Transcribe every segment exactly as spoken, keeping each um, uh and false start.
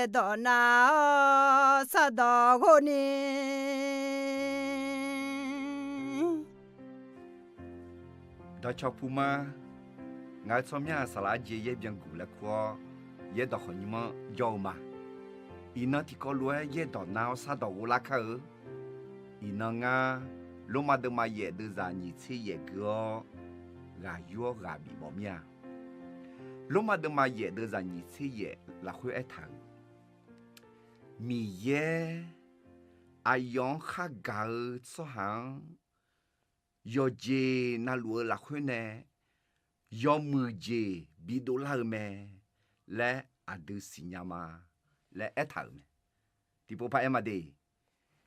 dawq nav-awr sardawq ghov ni. Dawqcawq puma, ngaq-euq tsawrmyanr-aq, saqlaq arjeq yaer byanguq laer kur-awr, yaerdawq khawqnymr-anr jawr-eu ma. Iqnan tiqkawv lof-aer yaerdawq nav-awr sardawq ghov lar kar-eu. Iqnan ngar, Lormav deuvma yaef deuvzaq nyiq tser yaef gui-awr, ghaq yur-awr ghaq bif mawf mir-a. Lormav deuvma yaef deuvzaq nyiq tser yaef lafkhoer aertaq-euq, Miqyaer aqyawf-anr khargaq-eu tsawrhaq-anr yawqjeq navluf-eu lafkhoer nae yawmuiq jeq bidov lar-eu mae laer aqdui siqnya ma laer aertaq-euq mae. Tiqpov par aer ma de.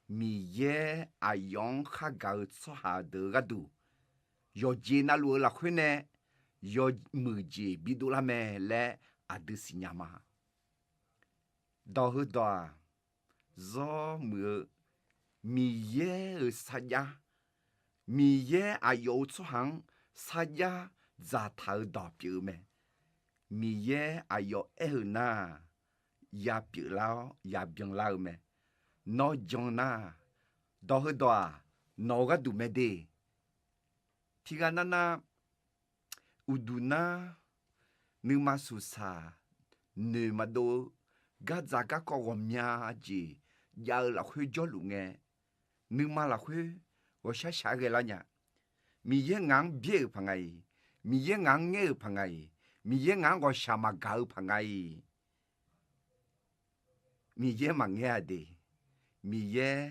Miqyaer aqyawf-anr khargaq-eu tsawrhaq deuq-eu gharduq, yawqjeq navluf-eu lafkhoer nae yawmuiq jeq bidov lar mae laer aqdui siqnya ma. Dawq heudawq-aq, zawr muiq-eu Miqyaer-euq sarjax, Miqyaer aqyawf-euq tsawrhaq-anr sarjax dzaqtaq-eu dawq pyeuf-eu mae. Miqyaer aqyawf aer-eu nar-aq, yapyeuf lar-awr yabyan lar-eu mae. Nawr jan nar-aq, dawq heudawq-aq, nawq-eu gharduq mae de. Tiqghaq navnav, uqduq nar, nuima suqsaq noeq maqdov-eu, gardzaq garkawv ghawqmya jeq jav-eu lafkhoer jawrluf ngae, nuima lafkhoer ghawqshaq shaq-aer ghae lar nya. Miqyaer ngaq-anr byaer-euq paq nga-iq, Miqyaer ngaq-anr ngaer-euq paq nga-iq, Miqyaer ngaq-anr ghawqshaq maqgaq-eu paq nga-iq, Miqyaer maqngaer-a de. Miqyaer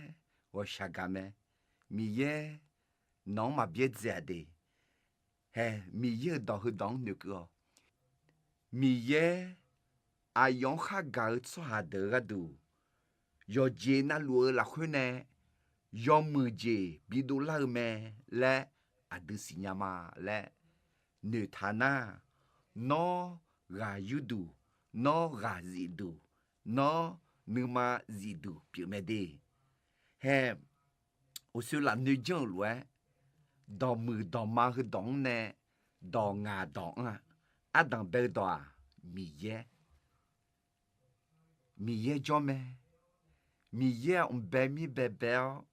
ghawqshaq gaq mae. Miqyaer nawq-anr maqbyaer dzae-a de. Hae, Miqyaer-euq dawq heudawq-anr noeqkeuv-awq. Miqyaer aqyawf-anr khargaq-eu tsawrhaq deuq-eu gharduq, yawqjeq navluf-eu lafkhoer nae yawmuiq jeq bidov lar-eu mae laer aqdui siqnya ma laer noeqtaq nar, nawr ghaq yurduq, nawr ghaq zifduq, nawr nuima zifduq pyeuf mae de. Hae, uqshoe lafnoe janr-euq lof-aer, dawqmuiq dawqma heudawq-anr nae dawq ngaq dawq anr-a. Ardanq bae-eu dawq-aq, Miqyaer. Miqyaer jawr mae. Miqyaer-aq, mq bae mir bae bae-awr,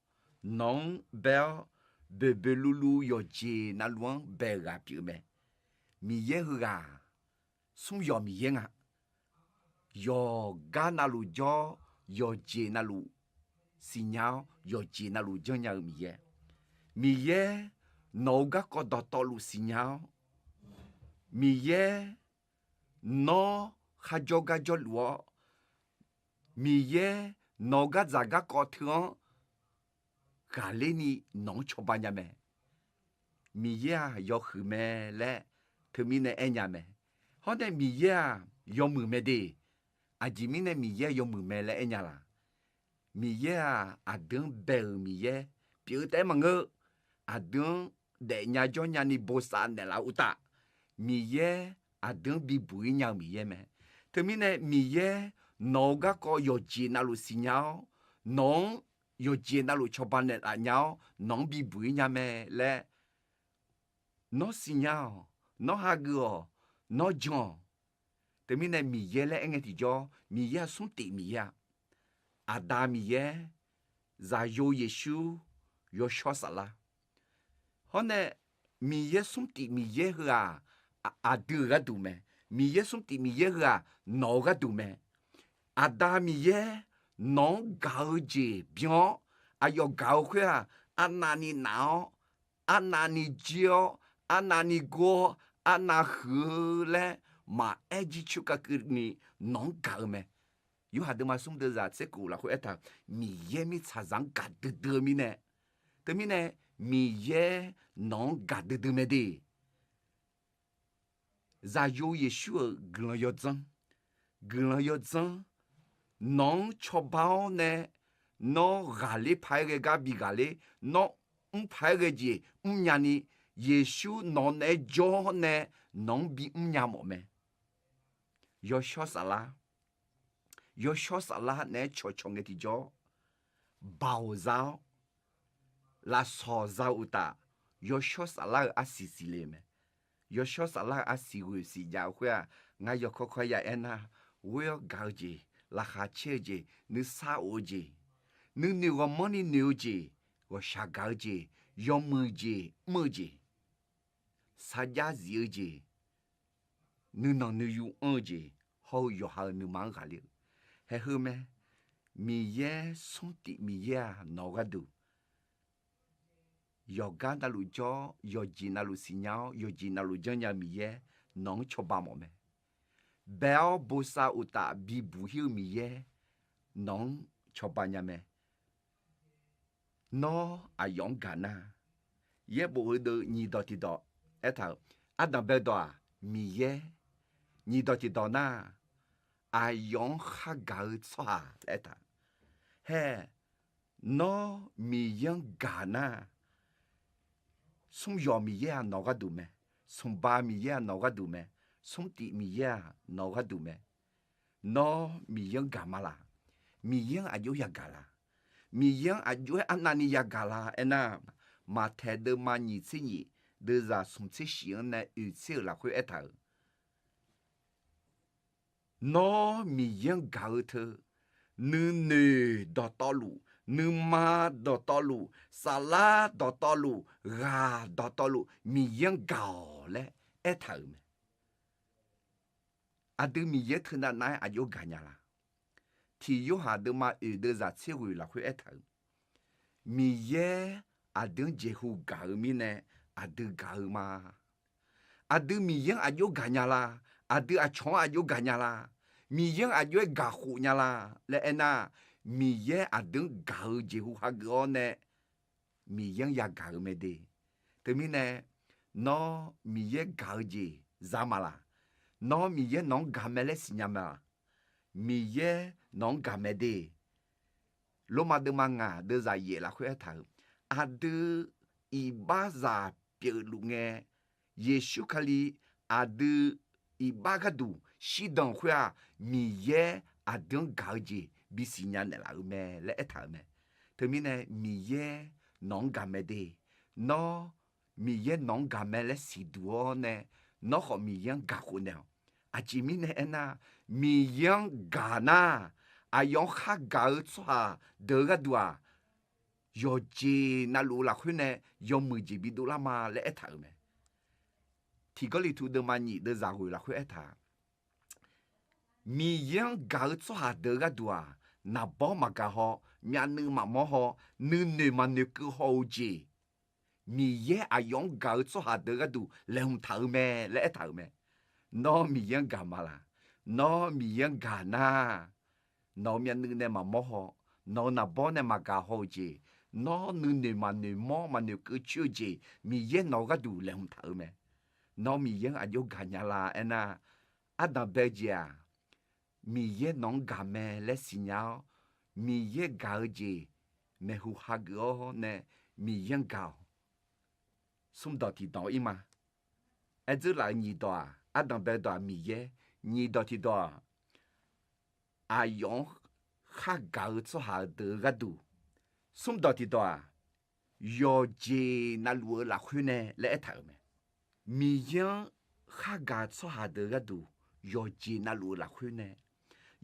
nawq-anr bae-awr, boeqboeq luvluv yawqjeq navluf-anr bae-euq ghaq pyeuf mae. Miqyaer heughaq smr yawq Miqyaer nga. Yawqgar navluf jawr, yawqjeq navluf siqnya-awr, yawqjeq navluf janrnya-eu Miqyaer. Miqyaer nawq-eu garkawv dawqtawvluf siqnya-awr, Miqyaer nawr kharjawr gar jawrluf-awr, Miqyaer nawq-eu gardzaq garkawv teu-anr ghaqler ni nawq-anr cawba nya mae. Miqyaer-aq yawhuiq mae laer teumirnae aernya mae. Hawr nae Miqyaer-aq yawmuiq mae de. Aqjeq mirnae Miqyaer yawmuiq mae laer aernya laq? Miqyaer-aq aqdui-anr bae-euq Miqyaer pyeuf-eu taef-aer maqngeur. Aqdui-anr daefnya jawrnya ni bosav naeqlaf-eu uqtaf, Miqyaer aqdui-anr bibuq-ir nya-eu Miqyaer mae. Teumirnae Miqyaer nawq-eu garkawv yawqjeq navluf siqnya-awr, nawq-anr yawqjeq navluf cawba naeqlaf nya-awr, nawq-anr bibuq-ir nya mae laer nawr siqnya-awq, nawr hageuf-awq, nawr jan-awq. Teumirnae Miqyaer laer aer ngae tiqjawr, Miqyaer-aq smrtif Miqyaer-a. Aqda Miqyaer, Zaqyo Yeqsur, Yawshawr Saflar. Hawr nae Miqyaer smrtif Miqyaer heu-aq, aqdui-euq gharduq mae. Miqyaer smrtif Miqyaer heu-aq, nawq-eu gharduq mae. Aqda Miqyaer nawq-anr gaq-eu jeq byan-awr, aqyawf gaq-eu khoer-aq, arnavni naf-awr, arnavni jir-awr, arnavni gor-awr, arnav huiq-eu laer maqaer jircoer kakeuv ni nawq-anr gaq-eu mae. Yorhaq deuvma smr deuvzaq tser kof lafkhoer aertaq-euq, Miqyaer mirtsaqzaq-anr gaq duidui-eu mirnae. Teumirnae Miqyaer nawq-anr gaq duidui mae de. Zaqyo Yeqsur-euq guiqlanq yawdzanr, guiqlanq yawdzanr, nawq-anr cawba-awr nae, nawr ghaqler paq-aer ghae gar bi ghaqler, nawr mr paq-aer ghae jeq mrnya ni, Yeqsur nawq naeq-aer jawr-awr nae nawq-anr bimr nya mawf mae. Yawshawr Saflar, Yawshawr Saflar naeq-aer cawqcawq ngae tiqjawr, baoq za-awr lafsawq za-eu uqtaf, Yawshawr Saflar-euq arsiq siqle mae. Yawshawr Saflar-euq arsiq ghoeq siqjav-eu khoer-aq, ngar yawkawr kawr ya aernar, ghoer-awr gaq-eu jeq laqkhaq caer-eu jeq, nuisar of-eu jeq, nuinoeq ghawqmanrni noeq-eu jeq, ghawqshaq gaq-eu jeq, yawmuiq jeq mr-eu jeq, sarjax zif-eu jeq, nuinanq nuiyu anr-eu jeq, hawr-eu yawqha-euq nuima-anr ghaqler-eu haeq heu mae. Miqyaer smrtif Miqyaer-aq nawq-eu gharduq yawqgar navluf jawr-awr yawqjeq navluf siqnya-awr yawqjeq navluf janrnya-eu Miqyaer nawq-anr cawba mawf mae. Bae-awr bosav uqtaf bibuq hir-eu Miqyaer nawq-anr cawba nya mae. Nawr aqyawf-anr gaq nar, yaerbof heudeuq nyiq dawq tiqdawq aertaq-euq, ardanq bae dawq-aq Miqyaer, nyiq dawq tiqdawq nar, aqyawf-anr khar gaq-eu tsawrhaq laer aertaq-euq. Hae, nawr Miqyaer-anr gaq nar, smr yawq Miqyaer-aq nawq-eu gharduq mae, smq ba Miqyaer-aq nawq-eu gharduq mae, smrtif Miqyaer-aq nawq-eu gharduq mae. Nawr Miqyaer-anr gaq ma laq? Miqyaer-anr aqjox yagaq la? Miqyaer-anr aqjox-aer arnavni yagaq la aernar, Maqtaeq deuvma nyiq tser nyiq, deuvzaq smq tser shif-anr nae oeq tser-euq lafkhoer aertaq-euq, nawr Miqyaer-anr gaq-eu teu, nuinoeq dawqtawvluf, nuima dawqtawvluf, saflar dawqtawvluf, ghaq dawqtawvluf Miqyaer-anr gaq-awq laer aertaq-euq mae. Aqdui Miqyaer teunav nav-aer aqjox gaq nya la? Tiq Yorhaq deuvma oeq deuvzaq tser ghoeq lafkhoer aertaq-euq, Miqyaer aqdui-anr jeqhu gaq-eu mirnae aqdui gaq-eu ma. Aqdui Miqyaer-anr aqjox gaq nya la? Aqdui aqcawq-anr aqjox gaq nya la? Miqyaer-anr aqjox-aer gaq khof nya la laer aernar, Miqyaer aqdui-anr gaq-eu jeqhu hageuf-awr nae Miqyaer-anr yagaq-eu mae de. Teumirnae, nawr Miqyaer gaq-eu jeq za ma laq? Nawr Miqyaer nawq-anr gaq mae laer siqnya ma laq? Miqyaer nawq-anr gaq mae de. Lormav deuvma ngaq deuvzaq yaef lafkhoer aertaq-euq, aqdui iqbaxzaq pyeufluf ngae, Yeqsur Kali aqdui iqbax gharduq shirdan khoer-aq, Miqyaer aqdui-anr gaq-eu jeq bisiq nya naeqlaf-eu mae laer aertaq-euq mae. Teumirnae Miqyaer nawq-anr gaq mae de. Nawr Miqyaer nawq-anr gaq mae laer siqduq-awr nae, nawr khawf Miqyaer-anr gaq khof naeq-awq. Aqjeq mirnae aernar, Miqyaer-anr gaq nar, aqyawf-anr khar gaq-eu tsawrhaq deuq-eu gharduq-aq, yawqjeq navluf-eu lafkhoer nae yawmuiq jeq bidov lar ma laer aertaq-euq mae. Tiq Gawrliqtu deuvma nyiq deuvzaq ghoeq lafkhoer aertaq, Miqyaer-anr gaq-eu tsawrhaq deuq-eu gharduq-aq, naqbawr maqgaq haw, myavnuiv maqmawr haw, nuinoeq maqnoeqkeuv haw-eu jeq, Miqyaer aqyawf-anr gaq-eu tsawrhaq deuq-eu gharduq laeqhmq taq-eu mae laer aertaq-euq mae. Nawr Miqyaer-anr gaq ma laq? Nawr Miqyaer-anr gaq nar, nawq-euq myavnuiv nae maqmawr haw, nawq-euq naqbawr nae maqgaq haw-eu jeq, nawr nuinoeq maqnoeq mawr maqnoeq keuv coer-eu jeq, Miqyaer nawq-eu gharduq laeqhmq taq-eu mae. Nawr Miqyaer-anr aqjox gaq nya la aernar, ardanq bae-eu jeq-aq, Miqyaer nawq-anr gaq mae laer siqnya-awr, Miqyaer gaq-eu jeq maeqhu hageuf-awr nae Miqyaer-anr gaq-awq. Smrdawq tiqdawq ir ma. Aerdzeur laf-euq nyiq dawq-aq, ardanq bae-eu dawq-aq Miqyaer, nyiq dawq tiqdawq-aq, aqyawf-anr khar gaq-eu tsawrhaq-eu deuq-eu gharduq. Smrdawq tiqdawq-aq, yawqjeq navluf-eu lafkhoer nae laer aertaq-euq mae. Miqyaer-anr khar gaq-eu tsawrhaq deuq-eu gharduq, yawqjeq navluf-eu lafkhoer nae,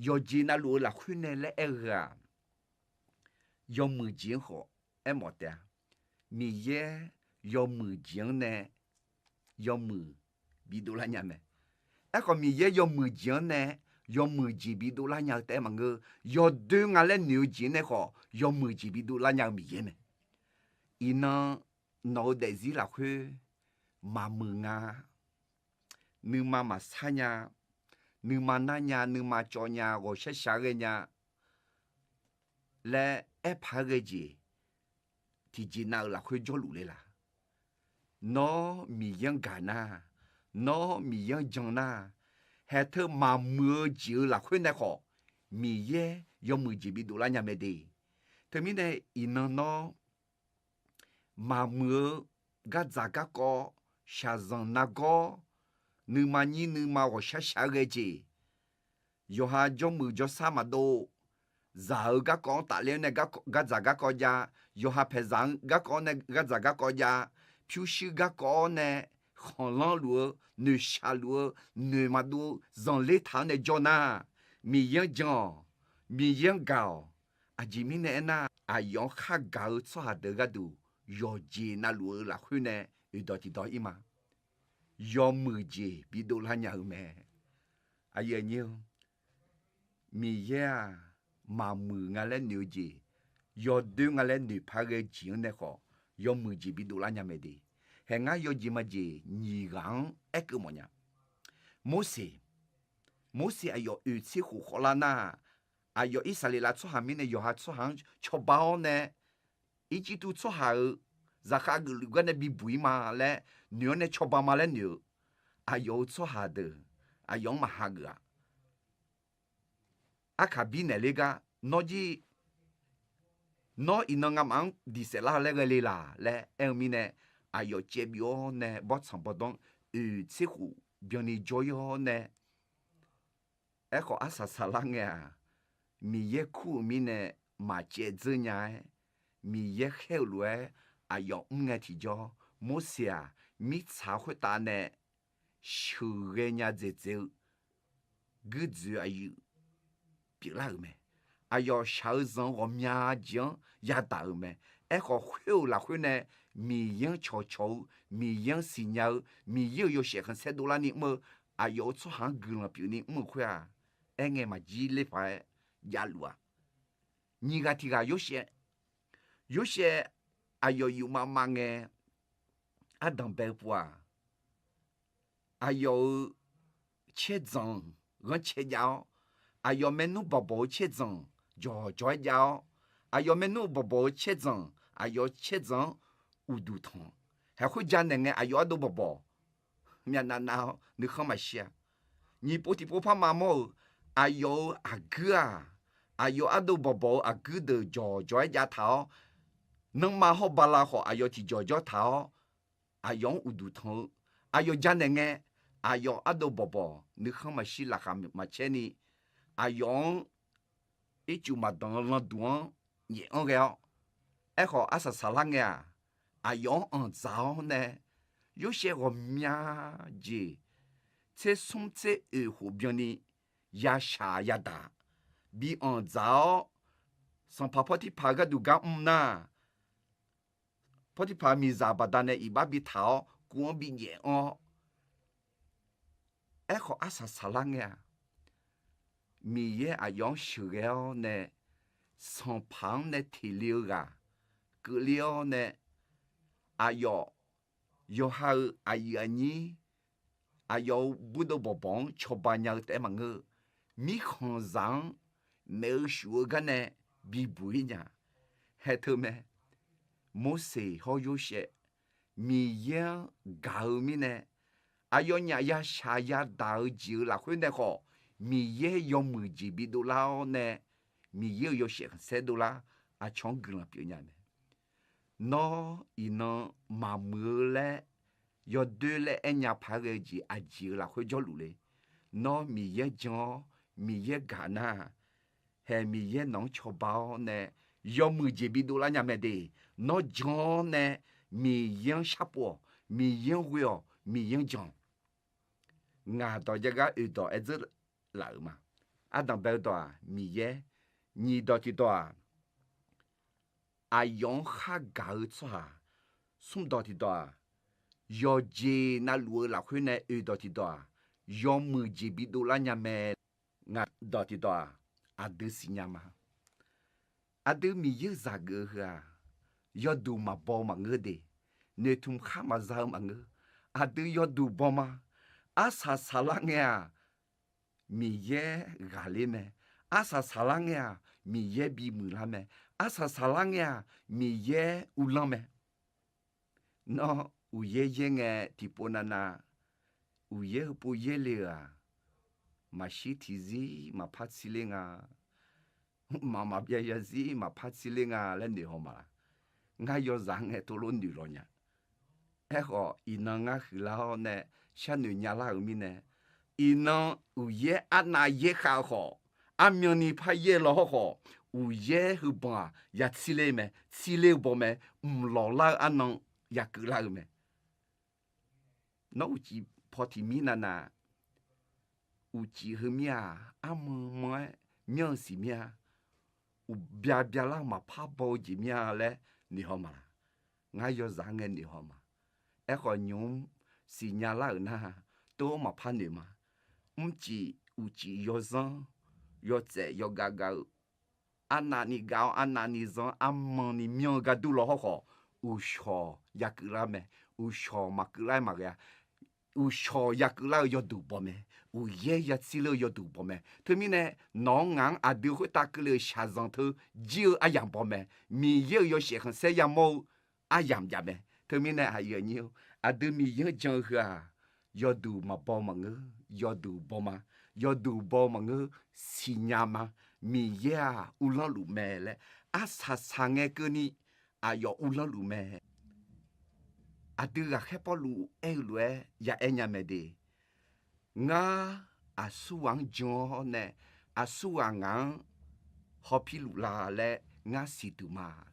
yawqjeq navluf-eu lafkhoer nae laer aer-eu-aq, yawmuiq jeq-anr khawf aermawf taef-a. Miqyaer yawmuiq jeq-anr nae yawmuiq bidov lar nya mae. Aerkhawf, Miqyaer yawmuiq jeq-anr nae yawmuiq jeq bidov lar nya-eu taef-aer maqngeur. Yawdoer nga laer noeq-eu jeq nae khawf, yawmuiq jeq bidov lar nya-eu Miqyaer mae. Iqnan nawq-eu daefzir lafkhoer maqmuiq nga, nuima maqsar nya, nuima nar nya, nuima cawv nya, ghawqshaq shaq ghae nya laer aerpaq-aer ghae jeq, tiqjeq nav-euq lafkhoer jawrluf le laq? Nawr Miqyaer-anr gaq nar, nawr Miqyaer-anr jan nar, haeq teu maqmuiq-eu jeq-euq lafkhoer nae khawf, Miqyaer yawmuiq jeq bidov lar nya mae de. Teumirnae iqnan nawr maqmuiq-eu gardzaq garkawv, shaqzanq nargawr, nuima nyir nuima ghawqshaq shaq-aer ghae jeq, yawqha jawrmuiq jawrsar maqdov, zaq-euq garkawv-anr tafler-awr nae gardzaq garkawv jav, yawqha paeqzaq-anr garkawv-awr nae gardzaq garkawv jav, pyurshuir garkawv-awr nae khanqlanr luf-eu, noeqshaq luf-eu, noeq maqdov-eu zanqler taq-awr nae jawr nar, Miqyaer-anr jan-awq. Miqyaer-anr gaq-awq. Aqjeq mirnae aernar, aqyawf-anr khar gaq-eu tsawrhaq deuq gharduq yawqjeq navluf-eu lafkhoer nae oeqdawq tiqdawq ir ma. Yawmuiq jeq bidov lar nya-eu mae. Aqyuif aqnyir-eu, Miqyaer-aq, maqmuiq nga laer noeq-eu jeq, yawdoer nga laer noeqpar ghae-eu jeq-anr nae khawf, yawmuiq jeq bidov lar nya mae de. Haeq ngar yawjeq majeq nyiq ghaq-anr aerkeuv mawfnya. Morseq, Morseq aqyawf oeq tser khof khawvlar nar, aqyawf Irsaqleqlav tsawrhaq mirnae yawqha tsawrhaq-anr cawba-awr nae, Irjirtuv tsawrhaq-euq zaqkhav geufluf gar nae bibuq ir ma laer noeq-awr nae cawba ma laer noeq-eu, aqyawf-euq tsawrhaq deuq aqyawf-anr maqha geuf-aq. Arkaq birnaeq ler gar, nawr jir, nawr iqnan ngamaf-anr diq saef lar-eu laer ghae le laq laer aer-eu mirnae, aqyawf caev byov-awr nae bawrtsanq bawrdanr oeq tser khof byanni jawr-ir-awr nae, aerkhawf arsaq saqlar ngae-aq, Miqyaer kur-euq mirnae maqcaev dzeur nya-aer, Miqyaer khaer-eu lof-aer aqyawf mr ngae tiqjawr, Morseq-aq, mirtsaq khoertav nae sheuqghae nya dzaeqdzaeq-eu guirdzoeq aqyuif pyeuflar-euq mae. Aqyawf shaq-eu zanq-eu ghawqmya jeq-anr yadaq-euq mae. Aerkhawf, khoer-euq lafkhoer nae Miqyaer-anr cawqcawq-eu, Miqyaer-anr siqnya-eu, Miqyaer-euq yawshaef khanqsaer dovlarni mr-eu, aqyawf-euq tsawrhaq-anr guiqlanq pyeufni mr-euq khoer-aq, aer ngae maqjir ler paq-aer javluf-aq. Nyiq ghaq tiq ghaq Yorsaev, Yorsaev aqyawf yufmav mav ngae, ardanq bae-eu pov-aq, aqyawf-euq caerdzanq ghanrcae jav-awr, aqyawf maernmr bawqbawq-eu caerdzanq jawqjawq-aer jav-awr, aqyawf maernmr-eu bawqbawq-eu caerdzanq, aqyawf caerdzanq-anr uqduq tanq. Haeq khoer janaeq ngae aqyawf ardov bawqbawq myavnav nav-awr nuikhanr maqshir-a. Nyiq pov tiqpov par maqmawr-euq, aqyawf-euq aqguir-aq, aqyawf ardov bawqbawq-eu aqguir deuq jawqjawq-aer jav taq-awr, nanrma hawr bala khawf aqyawf tiqjawq jawr taq-awr, aqyawf-anr uqduq tanq-eu, aqyawf janaeq ngae, aqyawf ardov bawqbawq nuikhanr maqshir laqkhaq maqcaer ni, aqyawf-anr ircuf maqdanq-eu landuq-anr nyaef anr ghae-awr, aerkhawf arsaq saqlar ngae-aq, aqyawf-anr anqdzaq-awr nae, Yorsaev ghawqmya jeq tser smr tser oeq khof byanni yashaq yadaq bi anqdzaq-awr, sanqpaq Pawrtirpaq-eu gharduq gar mr nar, Pawrtirpaq miqzaq baqdanae iqbax bi taq-awr kuv-anr bi nyaef anr-awr, aerkhawf arsaq saqlar ngae-aq, Miqyaer aqyawf-anr sheuqghae-awr nae, sanqpaq-anr nae teqle-eu ghaq keuvle-awr nae, aqyawf yawqha-euq aqyuif aqnyir, aqyawf-euq burdov bawqbawq-anr cawba nya-eu taef-aer maqngeur-eu, mirkhanqzaq-anr maeq-eu shuf-eu gar nae bibuq-ir nya. Haeq teu mae, Morseq hawr Yorsaev Miqyaer-anr gaq-eu mirnae, aqyawfnyaf yashaq yadaq-eu jeq-euq lafkhoer nae khawf, Miqyaer yawmuiq jeq bidov lar-awr nae, Miqyaer-euq yawshaef khanqsaer dovlar, aqcawq-anr guiqlanq pyeuf nya mae. Nawr iqnan maqmuiq-eu laer yawdoer laer aernya paq-aer ghae-eu jeq aqjeq-euq lafkhoer jawrluf le. Nawr Miqyaer jan-awr Miqyaer gaq nar, haeq Miqyaer nawq-anr cawba-awr nae yawmuiq jeq bidov lar nya mae de. Nawr jan-awr nae Miqyaer-anr sharpov-awq, Miqyaer-anr ghoe-awq, Miqyaer-anr jan-awq. Ngaq dawq jav gar oeq dawq aer dzeur laf-euq ma. Ardanq bae-eu dawq-aq Miqyaer, nyiq dawq tiqdawq-aq, aqyawf-anr khar gaq-eu tsawrhaq, smr dawq tiqdawq-aq, yawqjeq navluf-eu lafkhoer nae oeq dawq tiqdawq-aq, yawmuiq jeq bidov lar nya mae. Ngaq dawq tiqdawq-aq, aqdui siqnya ma. Aqdui Miqyaer-euq zaq geuf-eu heu-aq, yawduq maqbaw maqngeur de, noeqtmq khar maqza-eu maqngeur. Aqdui yawduq baw ma. Arsaq saqlar ngae-aq, Miqyaer ghaqler mae. Arsaq saqlar ngae-aq, Miqyaer bimuiq lar mae. Arsaq saqlar ngae-aq, Miqyaer uvlanr mae. Nawr uqyaer yaer ngae tiqpov navnav, uqyaer heupov yaer le-euq-aq, maqshir tiqzir maqpar tserler nga, mqmaq maqbyav yazir maqpar tserler nga laer noeq haw ma laq? Ngar yawzaq ngae tov lof noeq law nya. Aerkhawf, iqnan ngar huiqlar-awr nae sharnoeq nyalar-euq mirnae, iqnan uqyaer arnav yaer khav-eu khawf, armyanni par yaer law hawr khawf, uqyaer heu banq-aq ya tserler mae, tserler-eu baw mae, mqlawq lar-eu arnan ya keuvlar-eu mae. Nawr uqcif paw tiq mir navnav, uqcif heumir-aq, arman man-aer myanr-eu siq mir-a. Uqbya byalar-eu maqpar baw-eu jeq mir-a laer noeqhaw ma laq? Ngar yawzaq-anr ngae noeqhaw ma. Aerkhawf, nymq-mr siqnya lar-euq nar, tov-anr maqpar noeq ma. Mrcif uqcif yawzanr, yawtsaef yawgav gav-eu, arnavni gav-awr arnavni zanr armanni myanr-eu gardur law hawrkhawf, uqshawq ya keuvlar mae. Uqshawq maqkeuv lar-aer maqghae-a. Uqshawq ya keuvlar-eu yawduq baw mae. Uqyaer ya tsirler-eu yawduq baw mae. Teumirnae, nawq-anr ngaq-anr aqdui khoertav keuvle-euq shaqzanq teu jir-eu aryamq baw mae. Miqyaer-euq yawshaef khanqsaer yamawr-eu aryamq jav mae. Teumirnae aqyuif aqnyir-or, aqdui Miqyaer-anr jan-eu heu-aq, yawduq maqbaw maqngeur, yawduq baw ma. Yawduq baw maqngeur, siqnya ma. Miqyaer-aq uvlanr luf mae laer, arsaq saq ngae keuvni aqyawf uvlanr luf mae. Aqdui ghaqkhaer Pawrluv aer-eu lof-aer ya aer nya mae de. Ngar aqsurghaq-anr jan-awr nae, aqsurghaq ngaq-anr hawpir luf la laer ngar siqduq ma.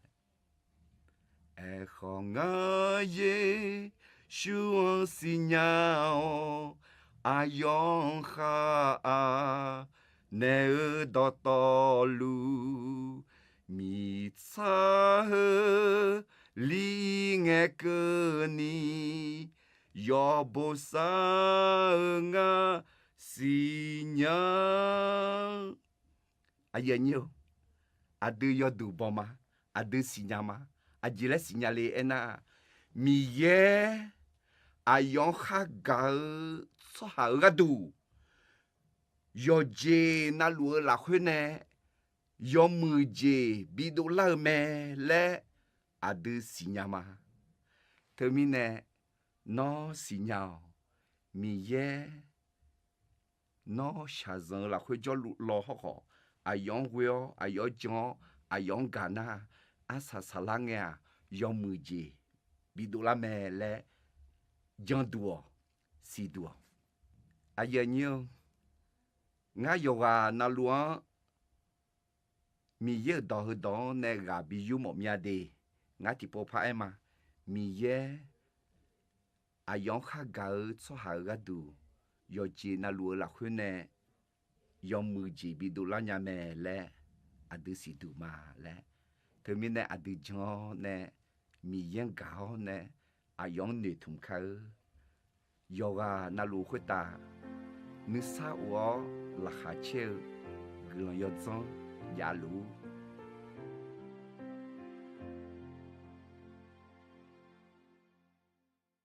Aerkhawf, ngar Yeqsur-anr siqnya-awr, aqyawf-anr khar-aq, naeq-eu dawqtawvluf, miqtsaq heu-li ngae keuvni, yawbo sar-eu ngar siqnya. Aqdui yawduq baw ma. Aqdui siqnya ma. Aqjeq laer siqnya le aernar, Miqyaer aqyawf-anr khar gaq-eu tsawrhaq-euq gharduq, yawqjeq navluf-eu lafkhoer nae yawmuiq jeq bidov lar-eu mae laer aqdui siqnya ma. Teumirnae nawr siqnya-awq. Miqyaer nawr shaqzanq-eu lafkhoer jawrluf law hawrkhawf, aqyawf-anr ghoe-awr, aqyawf-anr jan-awr, aqyawf-anr gaq nar, arsaq saqlar ngae-aq, yawmuiq jeq bidov lar mae laer janduq-awq, siqduq-awq. Aqyuif aqnyir-or, ngar yawqghaq navluf-anr Miqyaer-euq dawq heudawq-anr nae ghaq bi yur mawf mya de. Ngar tiqpov par aer ma. Miqyaer aqyawf-anr khar gaq-eu tsawrhaq-euq gharduq, yawqjeq navluf-eu lafkhoer nae yawmuiq jeq bidov lar nya mae laer aqdui siqduq ma laer. Teumirnae aqdui jan-awr nae, Miqyaer-anr gaq-awr nae, aqyawf-anr noeqtmq kar-eu yawqghaq navluf khoertav nuisar of-awr laqkhaq caer-eu guiqlanq yawdzanr javluf-ur.